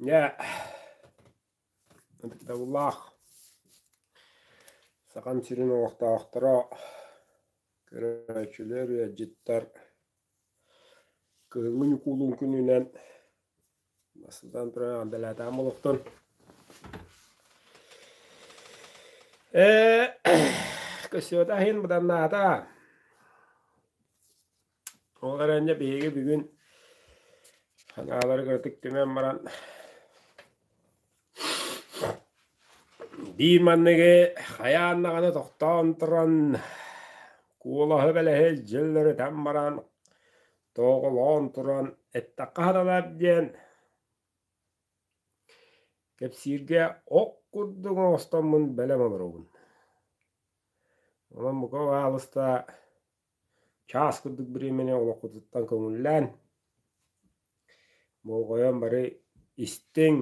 Дьэ, ытыктабыллаах Сахам сирин олохтоохторо, көрөөччүлэр, ыалдьыттар кыһыҥҥы Ньукуулун күнүнэн бастатан туран эҕэрдэлээтэҕим олохтон. Ээ, көссүөтэ иһин быданнаата. Ол эрэн дьэ биһиги бүгүн санаалары кыратык түмэн баран биир манныгы хайаан даҕаны тохтоон туран куолаһы бэлэһи дьылларытан баран тоҕолоон туран эттэххэ сатанар диэн кэпсииргэ ох курдук оҥостоммун бэлэм олоробун. Онон бука баалыста Чаас курдук бириэмэни олоххутуттан көҥүллээн, болҕойон бары истиҥ,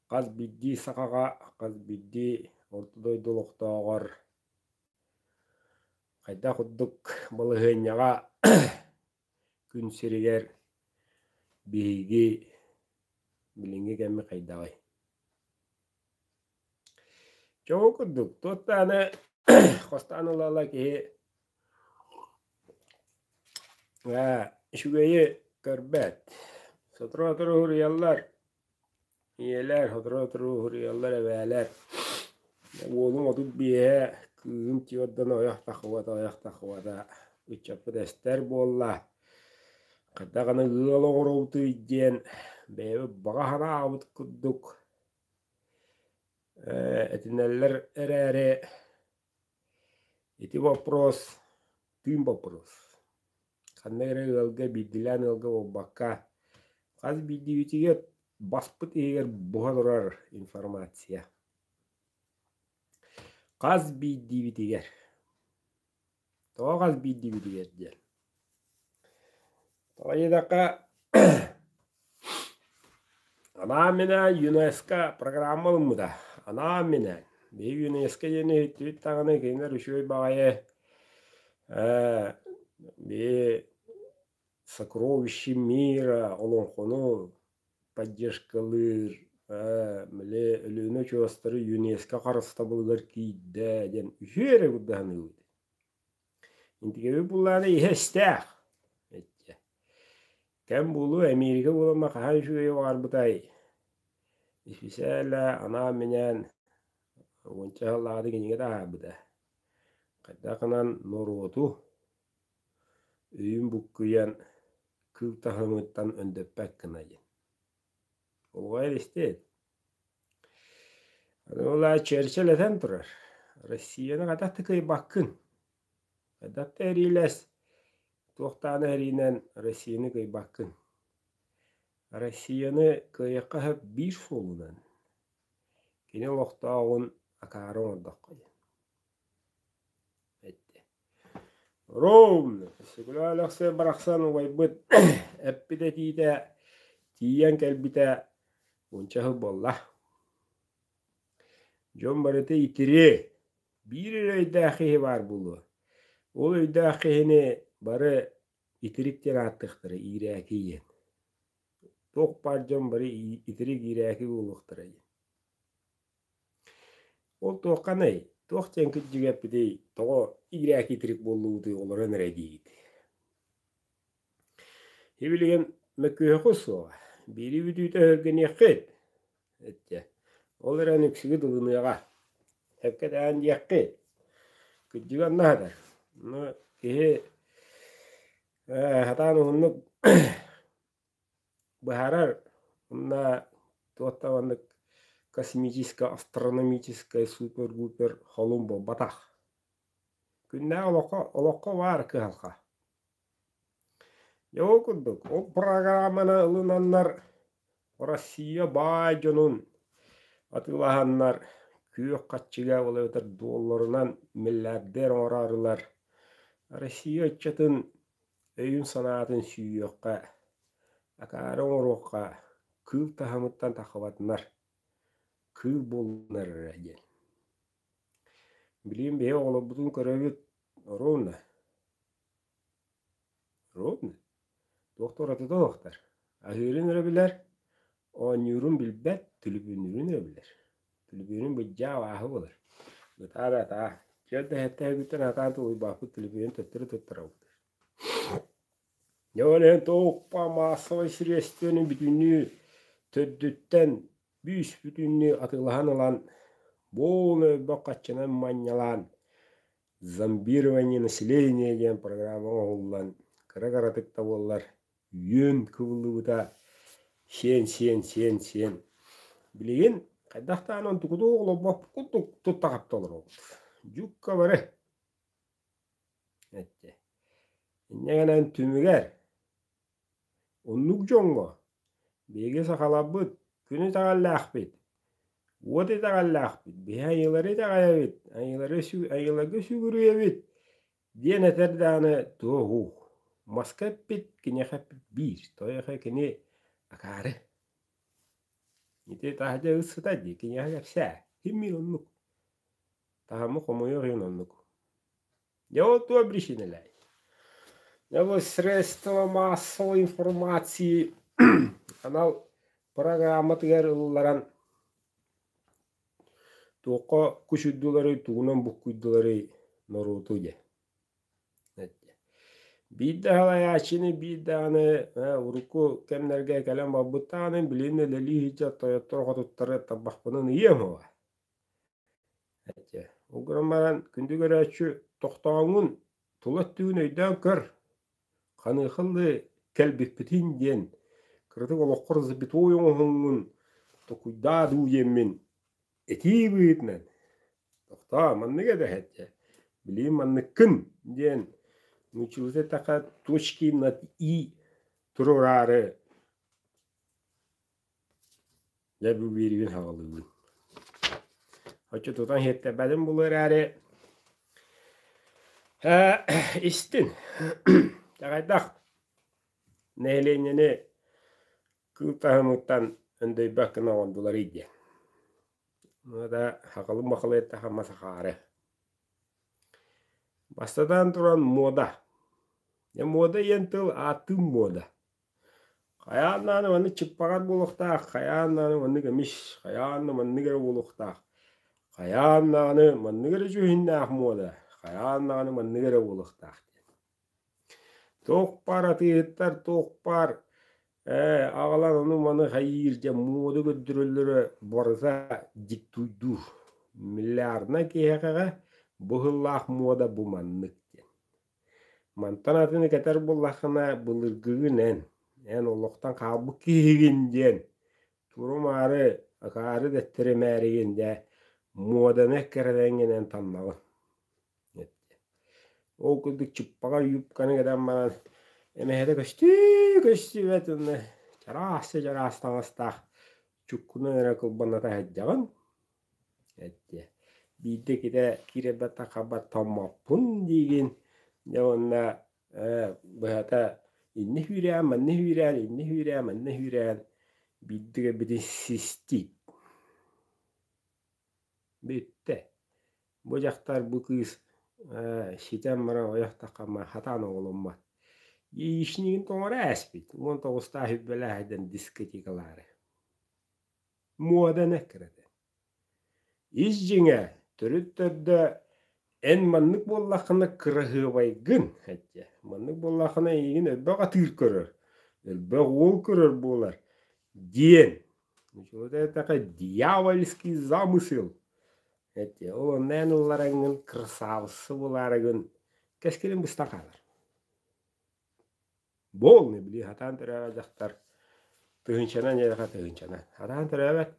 хас биирдии сахаҕа, хас биирдии орто дойду олохтооҕор хайдах курдук балаһыанньаҕа күн сиригэр биһиги билиҥҥи кэммит хайдаҕый? Чэ ол курдук, туох даҕаны хостоон ыла-ыла киһи ээ үчүгэйи көрбөт. Сотору-сотору уһуруйаллар, ийэлэр, сотору-сотору уһуруйаллар эбээлэр. Уолум 35-э, кыыһым тиордан ойох тахыбата, ойох тахыбата, ыччаппыт эстэр буолла. Хайдах аны ыал оҥоробутуй диэн бэйэбит баҕа санаабыт курдук Этинэллэр эрээри ити вопрос тыын боппуруос. Ханна эрэ ыалга биирдиилээн ыалга буолбакка, хас биирдиибитигэр баспыт иһигэр буһа турар информация. Хас биирдиибитигэр. Тоҕо хас биирдиибитигэр диэн. Тоҕо диэтэххэ анаан-минээн ЮНЕСКО программа ылыммыта. Анаан-минээн. Биһиги ЮНЕСКО диэни иһиттибит даҕаны кинилэр үчүгэй баҕайы ээ биһи сокровище мира олоҥхону поддержкалыыр ээ били Өлүөнэ очуостары ЮНЕСКО харыстабылыгар киирдэ диэн үһүө эрэ курдаһыныыбыт. Интигэбит буллаана иһэ истээх эттэ. Кэм буолуо Эмиэрикэ буолама хаһан үчүгэйи баҕарбытай? Исписээлэ анаан-минээн уонча сыллааҕыта кинигэ таһаарбыта. Хайдах гынан норуоту өйүн буккуйан кыыл таһымыттан өндөппөт гына диэн. Олҕойор истиэт. Аны ол аайы Черчилль этэн турар: Россияны хайдах да кыайбаккын, хайдах да эриилэс, туох даҕаны эриинэн Россияны кыайбаккын. Россияны кыайыахха сөп биир суолунан, кини олохтооҕун акаары оҥордоххо диэн эттэ. Ровно, Сүгүлэ Өлөксөй барахсан убайбыт эппит этиитэ тиийэн кэлбитэ уонча сыл буолла. Дьон барыта итириэ, биир эрэ өйдөөх киһи баар буолуо. Ол өйдөөх киһини бары итирик диэн ааттыахтара, иирээки диэн. Туох баар дьон бары итирик иирээки буолуохтара диэн. Ол туохханый? Туох диэн кырдьыгы эппитий? Тоҕо иирээки итирик буоллубутуй олорон эрэ диигит. Ибилигин мөккүһүөххүт суоҕа, биири бүтүүтэ өһүргэниэххит эттэ. Ол эрэн үксүгүт ылыныаҕа. Сөпкө этэҕин диэххит. Кырдьыга онно сытар. Ну, киһи сатаан уһуннук быһаарар уонна туох да маннык космическай, астрономическай супер-гупер холун буолбатах. Күннээҕи олоххо, олоххо баар кыһалҕа. Дьэ ол курдук, ол программаны ылынаннар Россия баай дьонун атыылаһаннар күөх хаччыга ол эбэтэр долларынан миллиардер оҥороорулар Россия ыччатын өйүн-санаатын сүүйүөххэ, акаары оҥоруохха, кыыл таһымыттан таххыбатынар, кыыл буоллунар эрэ диэн. Билигин биһиги оҕолорбутун көрөбүт ровно Ровно. Туох да уратыта суохтар. Аһыырын эрэ билэр, Оонньуурун билбэт, түлүпүөннүүрүн эрэ билэр. Түлүпүөнүн быдьаа абааһы буолар. Ытаа да ытаа. Түөрт да сэттэ күттэн атаан тулуйбаппыт түлүпүөнүн төттөрү туттарабыт. Дьэ ол иһин туохпа маассабай сириэстибэни бүтүннүү төрдүттэн бүүс-бүтүннүү атыылаһан ылан, буолу өлбөх хаччынан манньалаан «Зомбирование населения» диэн программа оҥоһуллан, кыра-кыратык да буоллар, үөн кыбыллыбыта сиэн сиэн сиэн сиэн. Билигин хайдах даҕаны онтукуту олорбоппут курдук тутта-хапта олоробут. Дьукка бары Эттэ. Инньэ гынан түмүгэр оннук дьоҥҥо биһиги сахаларбыт күн итэҕэллээхпит, уот итэҕэллээхпит, биһи айыылары итэҕэйэбит, айыылары айыыларга сүгүрүйэбит диэн этэр даҕаны туох маска эппит, киниэхэ эппит биир, тоойуохэ кини акаары. Ити таһырдьа ыт сытар дии, киниэхэ кэпсээ, ким биир оннук. Таһымы хомуйуох иһин оннук. Дьэ ол туох причинэлээй? Дьэ бу средства массовой информации анал программатыгар ылларан туохха кучуйдуларый, тугунан буккуйдуларый норуоту дьэ. Биир да салайааччыны, биир даҕаны урукку кэмнэргэ кэлэн барбыт даҕаны билигин үлэлии сылдьар тойоттор-хотуттары тарбахпынан ыйыам уоҕа. Ол гынан баран, күндү көрөөччү, тохтооҥҥун, тула өттүгүн өйдөөн көр, ханыаха ыллыы кэлбиппитин диэн, кыратык олоххор запятой оҥоһуҥҥун токуйдаа дуу диэммин этии быһыытынан, тохтоо, маннык эбэһэт билигин манныккын диэн нууччалыы эттэххэ точки над и туруораары Дьэ бу биэриибин саҕалыыбын. Оччо тутан иһиттэрбэтим буолуо эрээри истин. Чаҕайдах нэһилиэнньэни кыыл таһымыттан өндөйбөт гына оҥордуларый диэн. Да хахалым бахалыйатта хамма сахаары. Бастатан туран муода. Дьэ муода диэн тыл ааттыын муода. Хайаан даҕаны маннык чыппаҕар буолуохтаах, хайаан даҕаны маннык эмис, хайаан да маннык эрэ буолуохтаах, хайаан даҕаны маннык эрэ дьүһүннээх муода, хайаан даҕаны маннык эрэ буолуохтаах диэн. Туох баар атыыһыттар, туох баар ээ аҕалан ону-маны хайыыр дьэ муода көрдөрөллөрө барыта диктуйдуур. Миллиардынан киһиэхэҕэ бу сыллаах муода бу маннык диэн. Мантан атыны кэтэр буоллаххына, былыргыгын эн, эн олохтон хаалбыт киһигин диэн, турумаары, акаары дэттэрэмээригин дьэ, муоданы эккирэтэҥҥин эн таннаҕын. Ол курдук чыппаҕар юбканы кэтэн баран, эмэһэтэ көстүү көстүбэт уонна чараас да чараас таҥастаах чуккунан эрэ кылбаната сылдьаҕын. Эттэ биирдэ китэ киирэрбэттэн хабар томмоппун диигин дьэ уонна ээ быһата иннэ сүүрээн манна сүүрээн иннэ сүүрээн манна сүүрээн биирдэ кэлбитин систиит бүттэ бу дьахтар бу кыыс ээ ситэн баран ойох таххамма хатаан оҕоломмот яичнигин тоҥоро ээспит 19-таах үббэлээх айдан дискотекалаары муоданы кыратэ Ис дьиҥэ, төрүт төрдө эн маннык буоллаххына кыраһыабайгын эттэ, маннык буоллаххына эйигин элбэх атыыр көрөр, элбэх уол көрөр буолар диэн. Вот это дьявольский замысел. Эттэ, ол онно эн ыллараҥҥын красавица буолаарыгын кэскилин быста хаалар. Буолны били сатаан төрөөбөт дьахтар тыһыынчанан дьиэхэ тыһыынчанан. Сатаан төрөөбөт.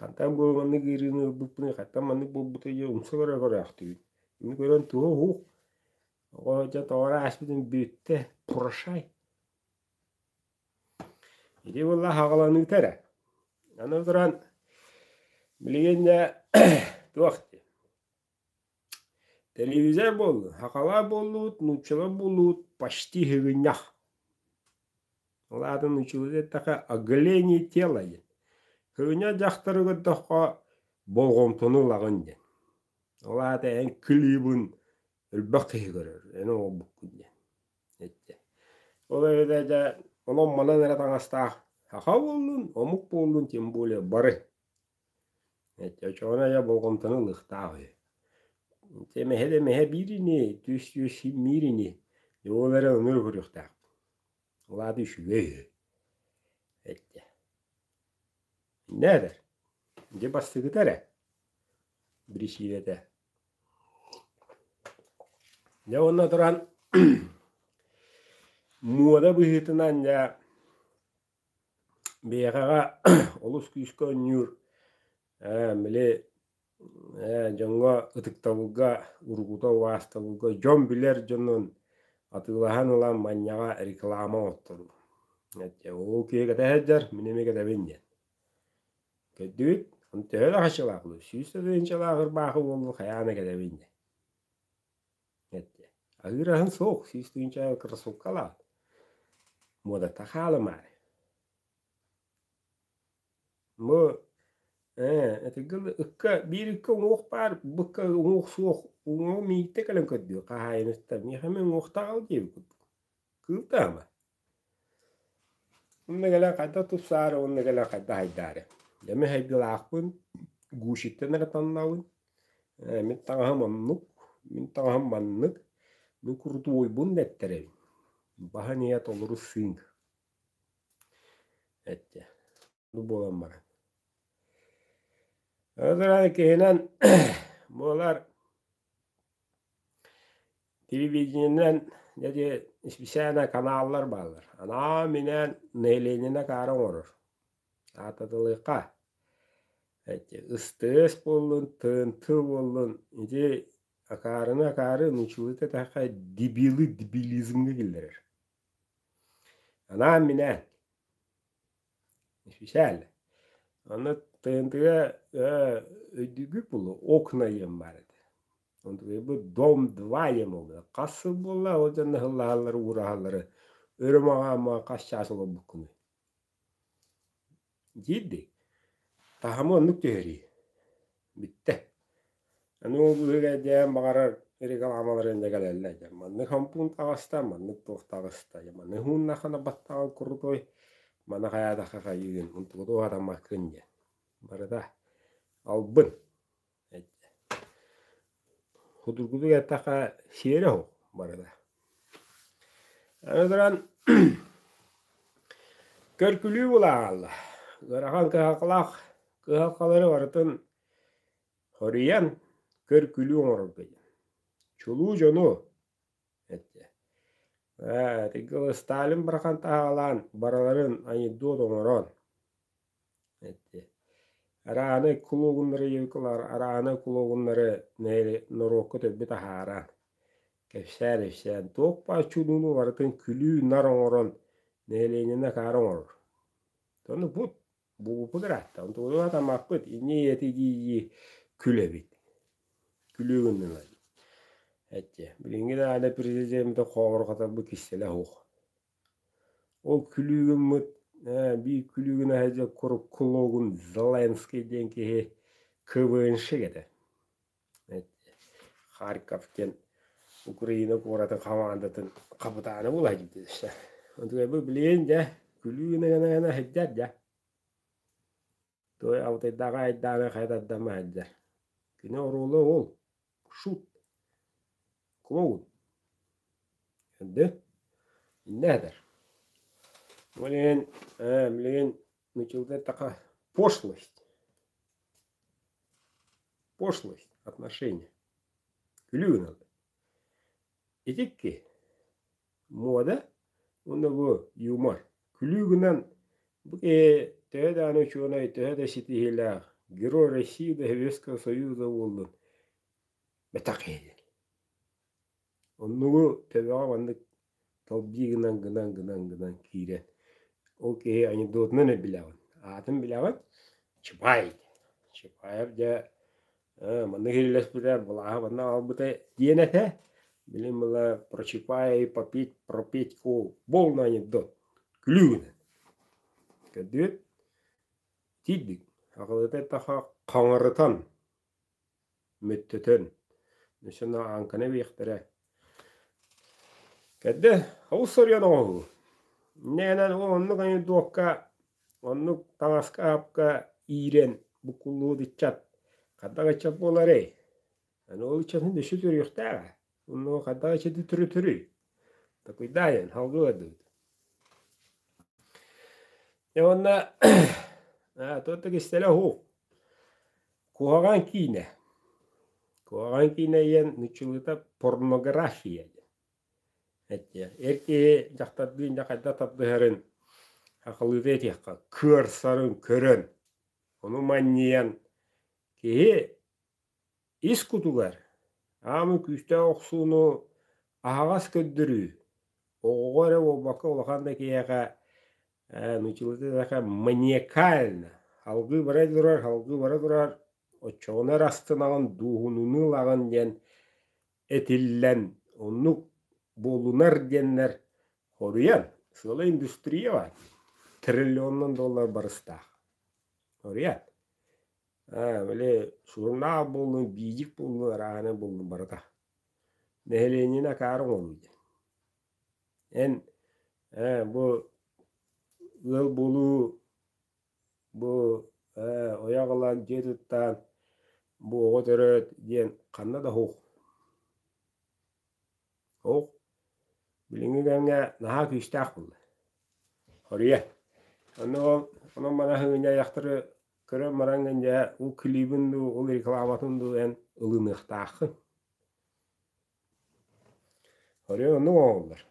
Хантан бу маннык ыарыыны ылбыппыный, хантан маннык буолбутай диэн умса көрө көрөөхтүүбүн. Ини көрөн туһа уһук. Оҕо дьэ тоҕо эрэ ааспытын бүттэ, прощай. Ити буолла хаҕаланыыта эрэ. Аны туран билигин дьэ туох диэн Телевизор буоллун, сахалар буоллубут, нууччалар буоллубут почти сыгынньах. Ол аата нууччалыы эттэххэ оголение тела диэн. Сыгынньах дьахтары көрдөххө болҕомтону ылаҕын диэн. Ол аата эн клибын элбэх киһи көрөр, эн оҥорбуккун диэн. Эттэ. Ол эбэтэр дьэ Онон-манан эрэ таҥастаах саха буоллун, омук буоллун, тем более бары. Оччоҕуна дьэ болҕомтону ылыахтаах үһү. Эмэһэ да эмэһэ биир ини, түс-түс симмиир ини. Дьэ ол эрэ ону эрэ көрүөхтээхпин. Ол аата үчүгэй үһү. Эттэ. Иннэ этэр. Дьэ бастакыта эрэ. Биричиинэтэ. Дьэ уонна туран муода быһыытынан дьэ биһиэхэҕэ олус күүскэ оонньуур ээ били ээ дьоҥҥо ытыктабылга урукута убаастабылга дьон билэр дьонун атыылаһан ылан манньаҕа реклама оҥотторуу. Ол киһи кэтэ сылдьар, мин эмиэ кэтэбин диэн. Көрдүгүт? Ону төһө да хаччылаах буолуо, 100 тыһыынчалаах ырбаахы буоллун хайаан да кэтэбин диэн. Эттэ. Аһыыр аһын суох, 100 тыһыынча кроссовкалаах. Муодата хаалымаары. Бу ээ, этигил ыкка биир ыкка уҥуох баар, бу ыкка уҥуох суох, уҥуоҕу мииттэ кэлэн көрдүө хаһаайыныттан. Миэхэ эмиэ уҥуохтаах ал диэбит курдук. Кыыл даама. Онно кэлэн хайдах тупсаары, уонна кэлэн хайдах айдаары. Дьэ мин хайдылаахпын, Гуччиттан эрэ таннабын. Ээ, мин таҥаһым оннук, мин таҥаһым маннык, мин курутуойбун дэттэрэ Баһын ийэ толору сыыҥ. Эттэ. Бу буолан баран. Ол киһинэн буолар Телевидениенэн дьэ специально каналлар бааллар. Анаан-минээн нэһилиэнньэни акаары оҥорор. Аататылыахха. Ыстыыс буоллун, ТНТ буоллун, ити акаарыны акаары нууччалыы эттэххэ дебилы дебилизмҥэ киллэрэр. Анаан-минээн. Специально. Аны ТНТ-га өйдүүгүт буолуо, окна диэн баар этэ. Онтукайбыт Дом-2 диэн буолла. Хас сыл буолла, ол дьонно сыллаһаллары, уураһаллары өрө маҕааммаҕа хас чаас олорбуккунуй? Диирдик. Таһымы оннук түһэрии. Бүттэ. Аны ол быыһыгар дьээн баҕарар рекламаларын дьэ кэлэллэр дьэ. Маннык шампунь таҕыста, маннык туох таҕыста. Дьэ маннык ууннаххына баттаҕын крутой, маны хайаатахха хайыыгын, онтукуту уһатаммаккын диэн. Барыта албын. Судургутук эттэххэ, сиэрэ суох барыта. Аны туран көркүлүү булааҕаллар. Ыарахан кыһалҕалаах кыһалҕалары барытын хоруйан көр-күлүү оҥорорго диэн. Чулуу дьону эттэ. Ээ, Сталин барахан таһаалаан барыларын анекдот оҥорон эттэ. Арааны кулугуннары юкалар, арааны кулугуннары норуокка төлбү таһааран кэпсээн-ипсээн туох баар чулууну барытын күлүү-нар оҥорон нэһилиэнньэни акаары оҥорор. Ону бут Бугуппут ыраатта, онтубутун атаммаппыт, инньэ ийэтэ дии-дии күлэбит. Күлүү гыннылар. Эттэ, билиҥҥи даҕаны президеммит хообурҕатарбыт кистэлэ суох. Ол күлүү гыммыт, биир күлүү гына сылдьар курук Зеленский диэн киһи КВНщик этэ. Харьков диэн Украина куоратын хамаандатын хапытаана буола сылдьыбыта. Онтукайбыт билигин дьэ күлүү гына гына сылдьар дьэ. Той алтайдааҕы айдааны хайа тардама сылдьар. Кини оруола ол шут, клоун. Эрдэ иннэ этэр. Ол иһин билигин нуччалыы эттэххэ пошлость. Пошлость отношения. Күлүү гыналлар. Итикки муода уонна бу юмор. Күлүү гынан бу киһи төһө даҕаны учуонай, төһө да ситиһиилээх Герой России да Советского Союза буоллун бэтэх киһи диэн. Оннугу төбөҕө маннык толбии гынан гынан гынан гынан киирэн ол киһи анекдотунан эрэ билэҕин, аатын билэҕин Чапаев Чапаев дьэ маннык иһиллэспитэ, былааһы манна аҕалбыта диэн этэ. Билин была про Чапаева и про Петьку полный анекдот. Күлүү гынан. Көрдүгүт? Тиийдик. Аҕалыта эттэххэ хаҥырытан Мөттөтөн, өссө ааҥканы эбиэхтэрэ. Кэрдэ, олус соруйан оҥоһуу. Инньэ оннук анекдокка, оннук таҥаска-сапка иирэн буккуллубут ыччат хайдах ыччат буоларый? Аны ол ыччатын өссө төрүөхтээҕэ. Онно хайдах ыччаты төрөтөрүй? Такуйдаайан, салгыы бардыбыт. Дьэ уонна туох да кистэлэ уһук. Куһаҕан киинэ. Куһаҕан киинэ диэн нууччалыыта порнография диэн. Эттиэ. Эр киһи дьахтардыын дьэ хайдах тардыһарын сахалыыта этиэххэ, кыарсарын көрөн, ону манньыйан киһи ис кутугар аамы күүстээх охсууну аһаҕас көрдөрүү оҕоҕо эрэ буолбакка улахан да киһиэхэ нууччалыыта эттэххэ маниакально салгыы бара турар, салгыы бара турар, оччоҕуна эрэ астынаҕын, дуоһунунуу ылаҕын диэн этиллэн оннук буолунар диэннэр хоруйан сыала индустрия баар триллионунан доллар барыстаах хоруйан аа били сурунаал буоллун биидьик буоллун арааһына буоллун барыта нэһилиэнньэни акаары оҥоруу диэн эн ээ бу ыал буолуу бу ээ ойох ылан дьиэ туттаан бу оҕо төрөөт диэн ханна да суох Суох. Билиҥҥи кэмҥэ наһаа күүстээх буолла. Хоруйа. Онно ол онон манаһыҥ айахтары көрөн бараҥҥын дьэ ол клибин дуу, ол рекламатын дуу эн ылыныахтааххын. Хоруйа оннук оҥоһуллар.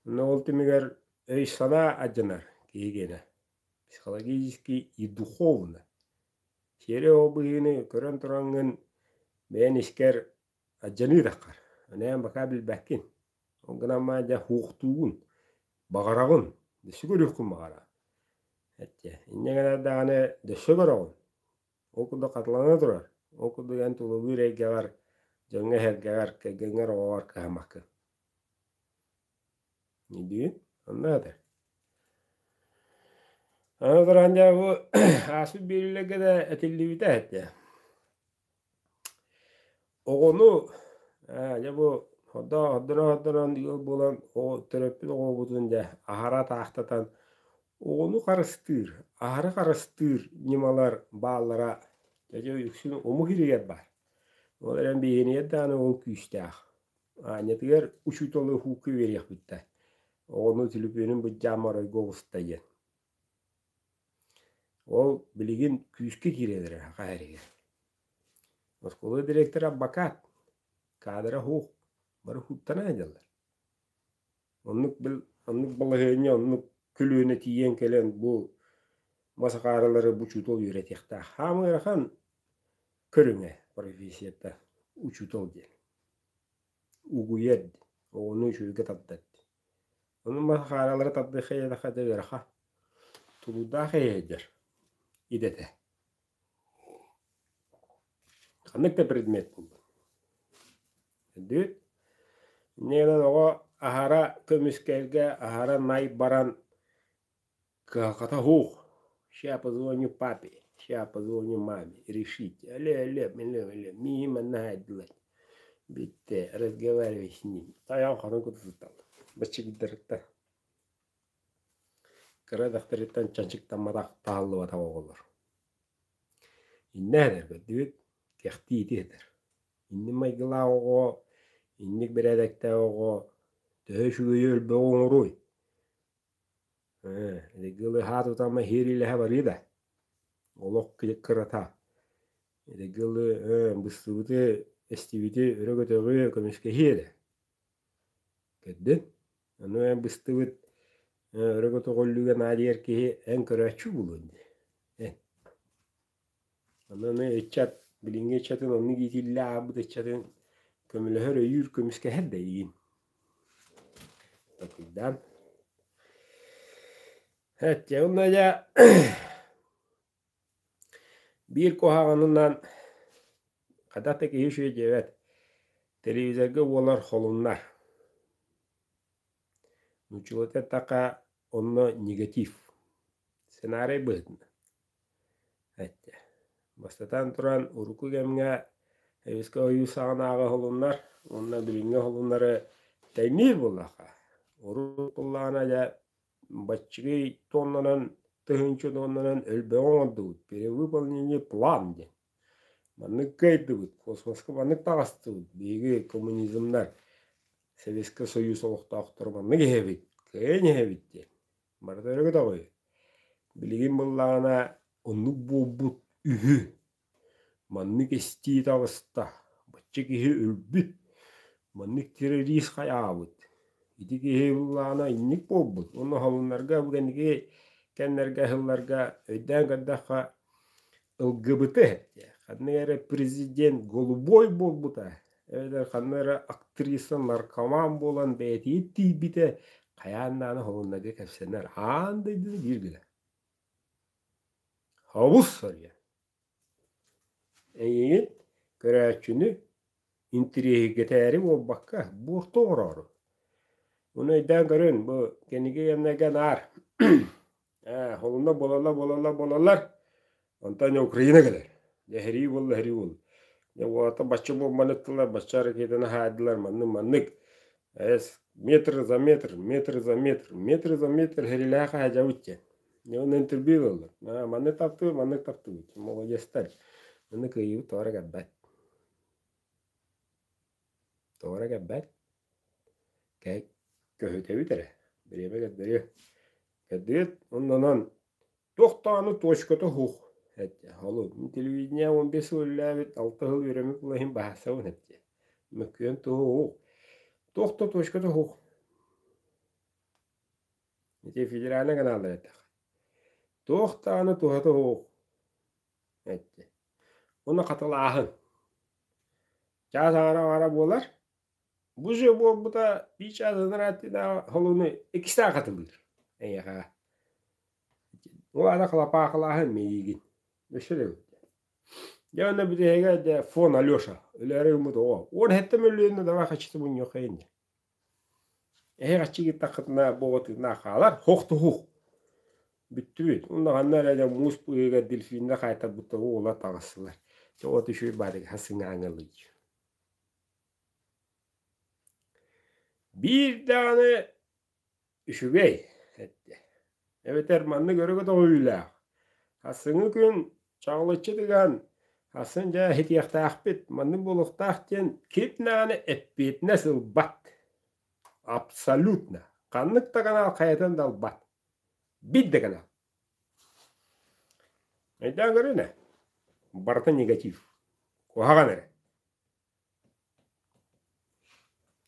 Онно ол түмүгэр өй-санаа алдьанар киһи гиэнэ. Психологически и духовно. Сиэри ол быһыыны көрөн тураҥҥын бэйэн искэр алдьаныы таххар. Аны эн бакаа билбэккин. Ол гынан баран дьэ хуохтуугун, баҕараҕын, өссө көрүөххүн баҕараҕын. Эттэ. Инньэ гынан даҕаны өссө көрөҕүн. Ол курдук хатылана турар. Ол курдук эн тулалыыр эйгэҕэр, дьоҥҥо-сэргэҕэр, кэргэҥҥэр, оҕоҕор кыһаммаккын. Өйдүүгүн? Онно этэр. Аны туран дьэ бу ааспыт биэриилэргэ да этиллибитэ этэ. Оҕону дьэ бу хордоон-хордоон ыал буолан төрөппүт оҕобутун дьэ аһара атаахтатан оҕону харыстыыр, аһара харыстыыр ньымалар бааллара дьэ үксүн омук иһигэр баар. Ол эрэн биһиэнигэр даҕаны ол күүстээх. Аанньатыгар учууталы уһуукка үөриэхпит да, оҕону түлүпүөнүн былдьаан оройго оҕуста диэн. Ол билигин күүскэ киирэн эрэр саха сиригэр. Оскуола директора адвокат, каадыра суох, бары сууттана сылдьаллар. Оннук бил оннук балаһыанньа, оннук көлүөнэ тиийэн кэлэн бу мас акаарылары бу учуутал үөрэтиэхтээх. Хаамыы ыарахан көрүҥэ профессията учуутал диэн. Угуйар диэн, оҕону үчүгэйгэ тардар диэн. Ону мас акаарылары тардыахха диэтэххэ дьэ ыарахан. Тулуурдаах эйэйдэр идэтэ. Ханнык да предмет буоллун. Өйдүүр. Инньэ гынан оҕо аһара көмүскэлгэ, аһара най баран кыһалҕата суох. Ща позвоню папе, ща позвоню маме, решите. Алло, алло, алло, алло, миигин манна хаайдылар. Бүттэ, разговаривай с ним. Тайаҕын хотон кутутуталлар. Баччыгыйдарыттан. Кыра дьахтарыттан чанчыктамматах, таһыллыбатах оҕолор. Иннэ этэр көрдүгүт, кэхтии ити этэр. Инник майгылаах оҕо, инник бэрээдэктээх оҕо төһө үчүгэйи өлбөҕү оҥоруой? Ээ, итигилы тутама иһиэриилэһэ барыы да. Олох кырата. Итигилы быстыбыты, эстибити өрө көтөҕүө, көмүскэһиэ эрэ. Көрдүн? Ону эн быстыбыт өрө көтөҕүллүүгэ наадыйар киһи эн көрөөччү буолуон дии. Эн. Ону аны ыччат, билиҥҥи ыччатын оннук иитиллэ аабыт ыччатын көмөлөһөр, өйүүр, көмүскэһэр да эйигин. Толкуйдаан. Эттэ, уонна дьэ Биир куһаҕанынан хайдах да киһи үчүгэй диэбэт, телевизорга буолар холуннар. Нууччалыыта эттэххэ, онно негатив, сценарий быһыытынан эттэ. Бастатан туран, урукку кэмҥэ Советскай ойуу саҕанааҕы холуннар уонна билиҥҥи холуннары тэҥниир буоллахха. Урут буоллаҕына дьэ баччыгый тоннанан, тыһыынча тоннанан өлбөҕү оҥордубут. Перевыполнение план диэн. Маннык кыайдыбыт, космоска маннык таҕыстыбыт. Биһиги коммунизмнар, Советскай Союз олохтоохторо маннык иһэбит, кыайан иһэбит диэн. Барыта өрө көтөҕүй. Билигин буоллаҕына оннук буолбут үһү. Маннык эстии таҕыста, бачча киһи өлбүт, маннык террорист хайаабыт, ити киһи ыллаана инник буолбут уонна холуннарга бу кэнники кэмнэргэ ыһылларга өйдөөн көрдөххө ылгыбыты ханнык эрэ президент голубой буолбута эбэтэр ханна эрэ актриса наркоман буолан бэйэтигэр тиийбитэ хайаан даҕаны холуннарга кэпсэнэр аан дойдуну биир гына хобус соруйа Эйигин, көрөөччүнү, интириэһиргэтээри буолбакка, буорту оҥороору. Ону өйдөөн көрүн, бу кэнники кэмнэргэ наар ээ, холунна буолаллар, буолаллар, буолаллар, онтон Украина кэлэр. Дьэ, сэрии буолла, сэрии буолла. Дьэ, уолаттар бачча буомбаны ыттылар, бачча ракетаны хаайдылар, маннык, маннык. Эс, метр за метр, метр за метр, метр за метр сэриилээх хаһадьабыт диэн. Дьэ, онно интервью ылаллар. Аа, маннык таптыыбыт, маннык таптыыбыт. Молодецтар. Маннык кыайыыбыт тоҕо эрэ кэлбэт. Тоҕо эрэ кэлбэт. Көһүтэбит эрэ. Бириэмэ көрдөрүө. Көрдүгүт? Оннонон Туох даҕаны точката суох этэ. Ол телевидение 15 сыл үлэлээбит, алта сыл үөрэммит буола иһин баһассабын этэ. Мөккүөн туһу Туох да точката суох. Ити федеральнай каналлар этэх. Туох даҕаны туһата суох этэ. Уонна хатылааһын. Чаас аҥара-аҥара буолар. Бу же буолбута биир чаас анараа холуну иккистээх хатылыыр эйиэхэҕэ. Ол аата хлопаахылааһын миигин. Өссө да Дьэ онно бүтэһигэ дьэ фон Алеша өлөөрү гыммыт оҕо. 17 мөлүйүөннэ давай хаччыты мунньуоххайын диэн. Эһи хаччы гыттаххытына бу оҕо тыыннаах хаалар. Хох-туһух. Бүттүбүт. Онно ханна эрэ дьэ муус быыһыгар дельфиннэр хаайтарбыттар уола таҕыстылар. Чэ от үчүгэй баарыга сыҥааҥалый. Биир даҕаны үчүгэй эттэ. Эбэтэр маннык өрө көтөҕүүлээх. Сарсыҥҥы күн чаҕылыччы тыган, сарсын дьэ иһитиэхтээхпит, маннык буолуохтаах диэн ким даҕаны эппиэтинэс ылбат. Абсолютно. Ханнык да канал хайатын да ылбат. Биир да канал. Өйдөөн көрүнэ. Барыта негатив. Куһаҕан эрэ.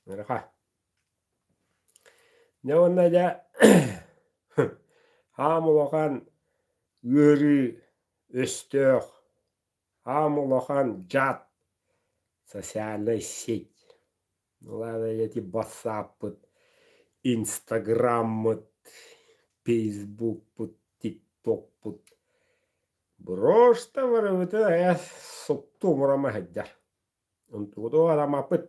Ыараха. Дьэ уонна дьэ хаам улахан ыарыы өстөөх, хаам улахан дьаат социальнай сеть. Ол аата ити бассааппыт, инстаграммыт, фейсбукпут, тиктокпут Просто барыбытын айа супту умурама сылдьар. Онтугуту хатаммаппыт.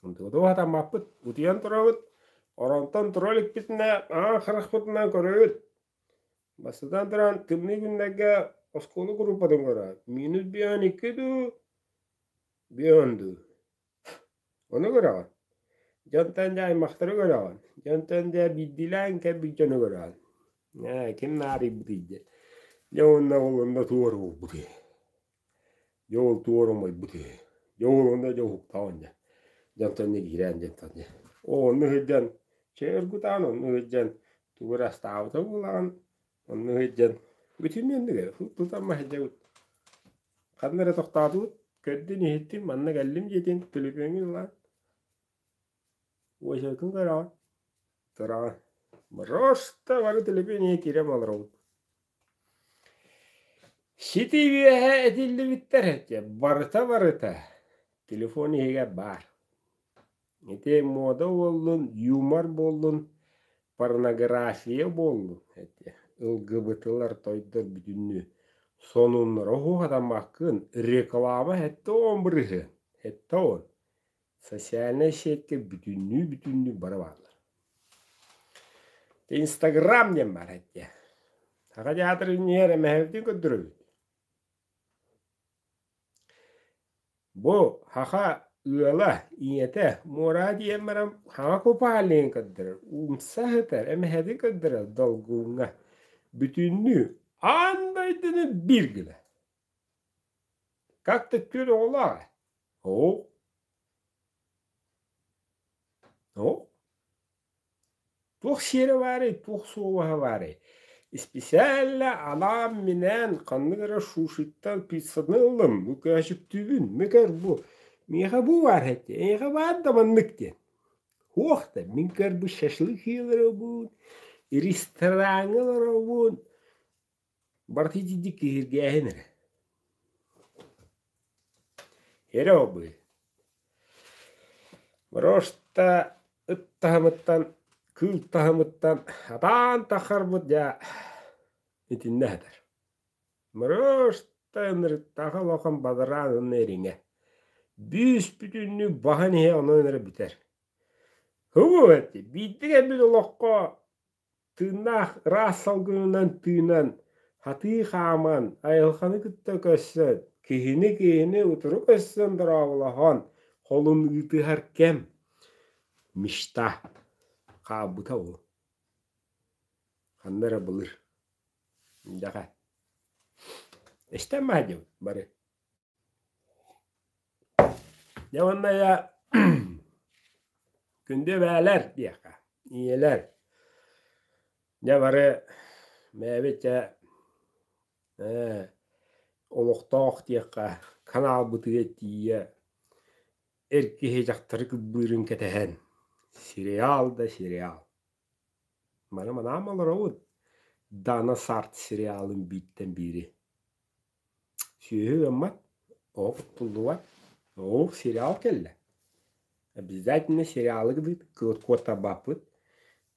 Онтугуту хатаммаппыт. Утуйан турабыт. Оронтон тура иликпитинэ аан харахпытынан көрөбүт. Бастатан туран тымныы күннэргэ оскуола группатын көрөбүт. Минус 52 дуу, 5 дуу. Ону көрөҕүн. Дьонтон дьэ аймахтары көрөҕүн. Дьонтон дьэ биирдиилээн кэлбит дьону көрөҕүн. Ээ, ким наарыйбытый диэн. Дьэ уонна ол онно туор буолбутуй. Дьэ ол туор умайбытый. Дьэ ол онно дьэ уһуктаҕын дьэ. Дьонтон дьэ киирэн дьонтон дьэ. Оо онно сылдьан чэй оргутаан онно сылдьан тугу эрэ астаабыта буолаҕын. Онно сылдьан бүтүннүү оннук эрэ тутан сылдьабыт. Ханна эрэ тохтоотубут, көрдүн-иһиттим, манна кэллим диэтин, төлөпүөҥҥүн ылаат, уочаркын көрөҕүн, тураҕын. Просто бары төлөпүөн иһэ киирэн олоробут. Сити үөһэ этиллибиттэр этэ, барыта-барыта телефон иһигэр баар. Ити муода буоллун, юмор буоллун, порнография буоллун эти ылгыбытылар тойдор бүтүннүү сонуннара уһатаммаккын реклама 70 бырыһыан 70 социальнай сетка бүтүннүү бүтүннүү бары бааллар. Инстаграм диэн баар этэ. Саха театрын иннигэр эмэһэбитин көрдөрөбүт. Бу саха. Ыала, ийэтэ муораҕа тиийэн баран хаҥа купальнигын көрдөрөр, умса сытар, эмэһэтин көрдөрөр долгуҥҥа бүтүннүү аан дойдуну биир гына. Как-то түөрт оҕолоох ээ. Оо. Оо. Туох сиэрэ баарый, туох суобаһа баарый? Исписээллэ анаан-минээн ханнык эрэ сушиттан пиццаны ыллым, бу көөчүктүүбүн, мүкэр бу, миэхэ бу баар этэ, эйиэхэ баар да маннык диэн. Суох да, мин көр бу шашлык олоробун, рестораҥҥа олоробун, барыта итинник киһиргээһин эрэ. Эрэ обуй. Просто ыт таһымыттан, кыыл таһымыттан атаан тахарбыт дьэ итиннэ сытар. Просто ынырыктаах улахан бадараан уонна ириҥэ. Бүүс-бүтүннүү баһан иһэ онон эрэ бүтэр. Һугу биирдик эбит олоххо Тыыннаах ыраас салгынынан тыынан, хатыы хааман, айылҕаны кытта көрсөн, киһини-киһини утары көрсөн дорооболоһон, холун ыытыһар кэм мечта хаалбыта ол. Ханна эрэ былыр. Дьэҕэ. Истэн маһдьыбыт бары. Дьэ уонна я күндү эбээлэр диэххэ, ийэлэр. Дьэ бары бэйэбит дьэ ээ олохтоох диэххэ каналбытыгар тиийэ эр киһи дьахтары кырбыырын кэтэһэн сериал да сериал. Маны манаан олоробут Дана Сарт сериалын бииртэн биири. Сүөһү ыаммат, оҕо куттуллубат. Оо, сериал кэллэ. Обязательно сериалы куоттарбаппыт.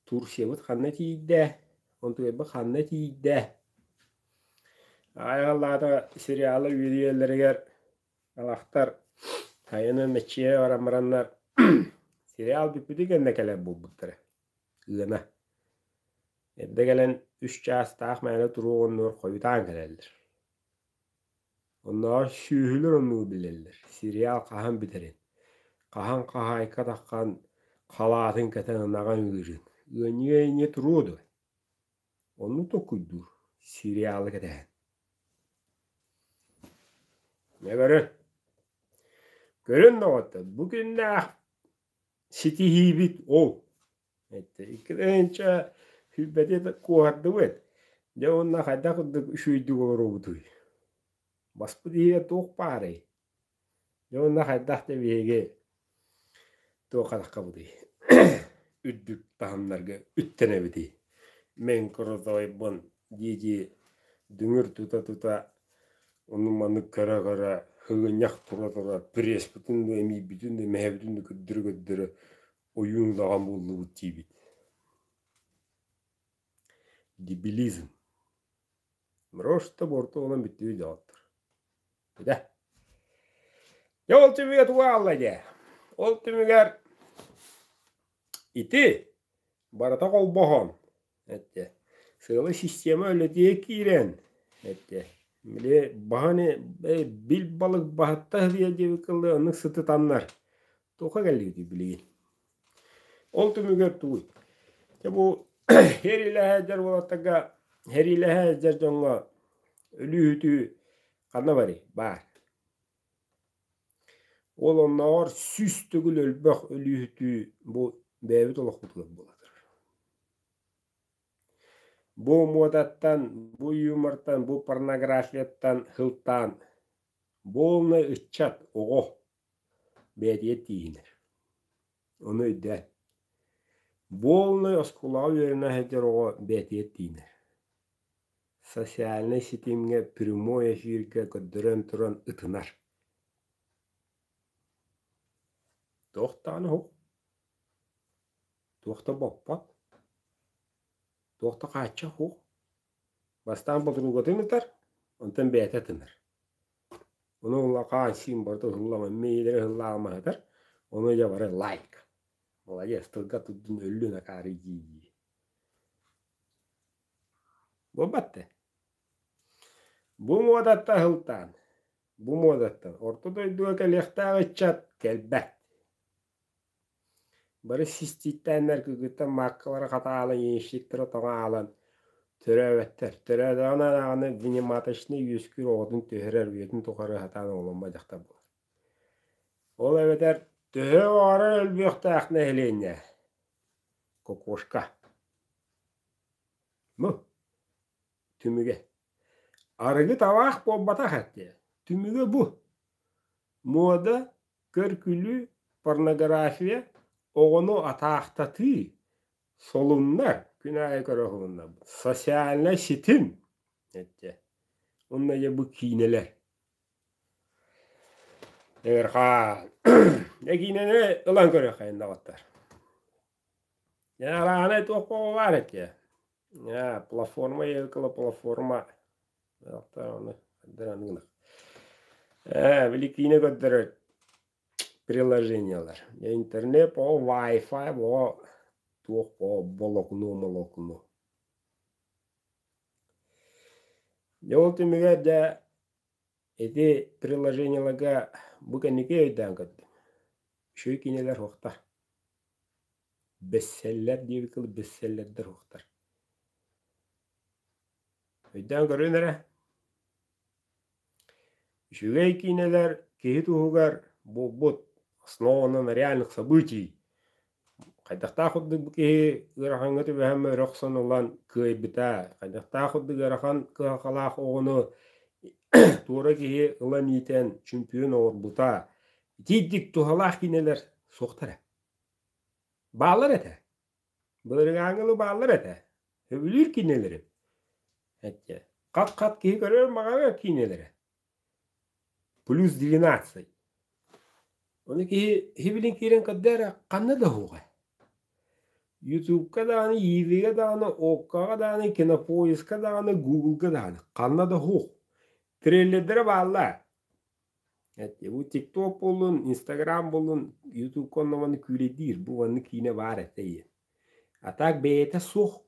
Турциябыт ханна тиийдэ? Онтуйабыт ханна тиийдэ? Айыллаата сериалы үөрүйэлэригэр алахтар хайаны мэччийэ баран бараннар сериал бүппүтү кэннэ кэлэр буолбуттара. Ыана. Эрдэ кэлэн үс чаастаах мээнэ туруох оннугар хойутаан кэлэллэр. Оннооҕор сүөһүлэр оннугу билэллэр, сериал хаһан бүтэрин, хаһан хаһаайка таххан халаатын кэтэн ынаҕын ыырын, ыанньыйа инньэ туруо дуо? Оннук толкуйдуур, сериалы кэтэһэн. Дьэ көрүн, көрүн доҕоттор, бу күннээх ситиһиибит ол. Икки сүүрбэти куоһардыбыт. Дьэ уонна хайдах курдук үчүгэйдик олоробутуй? Баспыт иһигэр туох баарый? Дьэ уонна хайдах да биһиги туох хараххабытый? Үрдүк таһымнарга үттэнэбитий? Мин крутой-бун дии-дии дүҥүр тута-тута ону-маны көрө-көрө сыгынньах тура-тура пресспытын да эмиийбитин да мэһэбитин да көрдөрө-көрдөрө ойуун удаҕан буоллубут диибит. Дебилизм. Просто буорту буолан бүттүбүт доҕоттор. Бүтэ. Дьэ ол түмүгэ туга хаалла дьэ? Ол түмүгэр ити барыта холбоһон эттэ. Сыала система үлэтиэ киирэн эттэ. Били баһан бил балык баһытта сылыйа диэбит кыллы оннук сытытаннар Туохха кэллигитий билигин? Ол түмүгэр тугуй? Дьэ бу сэриилэһэ сылдьар уолаттарга сэриилэһэ сылдьар дьоҥҥо өлүү-сүтүү ханна барый? Баар. Ол оннооҕор 100 төгүл элбэх өлүү-сүтүү бу бэйэбит олохпутугар буола турар. Бу муодаттан, бу юмортан, бу порнографияттан сылтаан буолна ыччат, оҕо бэйэтигэр тииһинэр. Ону өйдөөн. Буолунай оскуолаҕа үөрэнэ сылдьар оҕо бэйэтигэр тиийинэр. Социальнай ситимҥэ прямой эфиргэ көрдөрөн туран ытынар. Туох даҕаны уһук, туох да боппот, туох да хааччах уһук. Бастаан подругатын ытар, онтон бэйэтэ ытынар. Ону улахан сиин барыта ыһыллама, миилэрэ ыһыллаамаһытар, ону дьэ бары лайк. Молодец, тылга турдун өллүн акаары дии-дии. Буолбат да. Бу муодаттан ыһылтаан, бу муодаттан орто дойдуга кэлиэхтээх ыччат. Кэлбэт. Бары систииттээннэр кыргыттар мааккалара хатаалан, яичниктара тоҥо аалан төрөөбөттөр. Төрөөтөҕүнэ даҕаны внематочнай үөскүүр оҕотун түһэрэр, үйэтин тухары сатаан оҕоломмот дьахтар буолар. Ол эбэтэр төһө баҕарар өлбүөхтээх нэһилиэнньэ кокошка. Бу түмүгэ. Арыгы табаах буолбатах этэ. Түмүгэ бу. Муода, көр-күлүү, порнография, оҕону атаахтатыы, солуннар, күн аайы көрө уһулуннарбыт, социальнай ситим этэ. Уонна дьэ бу киинэлэр. Эрхаан. Дьэ киинэни ылан көрүөххэ доҕоттор. Дьэ арааһынай туох баар этэ. Платформа Елкала платформа. Били киинэ көрдөрөр приложениелар. Интернет по Wi-Fi по туох по волокно молокно. Дьэ ол түмүгэр дьэ ити приложениеларга бу кэнники өйдөөн көрдүм. Үчүгэй киинэлэр суохтар. Бестселлер диэбит кылы бестселлердэр суохтар. Өйдөөн көрүн эрэ. Үчүгэй киинэлэр киһи туһугар буолбут основано на реальных событий. Хайдахтаах курдук бу киһи ыарахаҥҥа түбэһэн өрө охсон ылан кыайбыта, хайдахтаах курдук ыарахан кыһалҕалаах оҕону туора киһи ылан иитэн чөмпүйүөн оҥорбута. Итиирдик туһалаах киинэлэр суохтара. Бааллар этэ. Былырыҥааҥҥылы бааллар этэ. Сөбүлүүр киинэлэрим. Эттэ. Хат-хат киһи көрөр маҕаҥа киинэлэрэ. Плюс 12. Ону киһи иһи киирэн көрдө эрэ ханна да уһуга. Ютубка даҕаны, Иивигэ даҕаны, Оккоҕа даҕаны, Кинопоиска даҕаны, Гуглга даҕаны ханна да уһук. Трейлердэрэ бааллар. Бу ТикТок буоллун, Инстаграм буоллун, Ютубка онно маннык күүлэйдиир, бу маннык киинэ баар этэ диэн. А так бэйэтэ суох.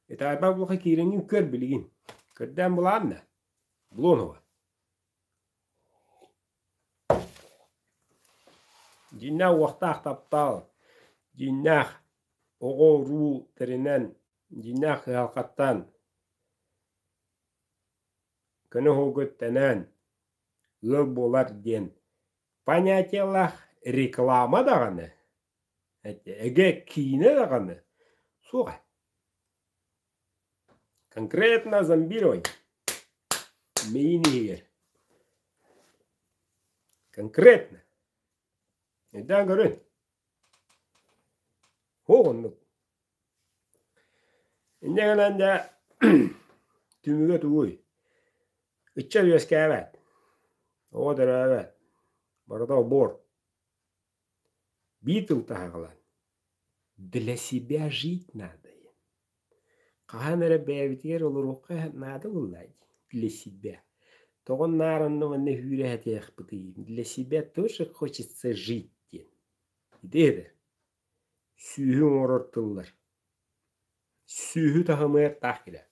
Итаайбах буолха киирэҥҥин көр билигин. Көрдөөн булаан да. Булуон уһу. Дьиҥнээх уохтаах таптал, дьиҥнээх оҕо-уруу тэринэн, дьиҥнээх кыһалҕаттан көнө уһугу үктэнэн ыал буолар диэн понятиелаах реклама даҕаны, эгэ киинэ даҕаны суоҕа. Конкретно зомбирование. Мэйиин иһигэр. Конкретно. Өйдөөн көрүн. Һуох оннук. Инньэ гынан дьэ түмүгэ тугуй? Ыччат үөскээбэт, оҕо төрөөбөт, барыта обор. Биир тыл таһаҕалаан для себя жить надо. Хаһан эрэ бэйэбитигэр олоруохха наада буоллаа дии, для себя. Тоҕо наар онно манна үүрэ сатыахпытый, для себя тоже хочется жить диэн. Ити этэ. Сүүһү оҥорор тыллар. Сүүһү таһымыгар таах кэлэр.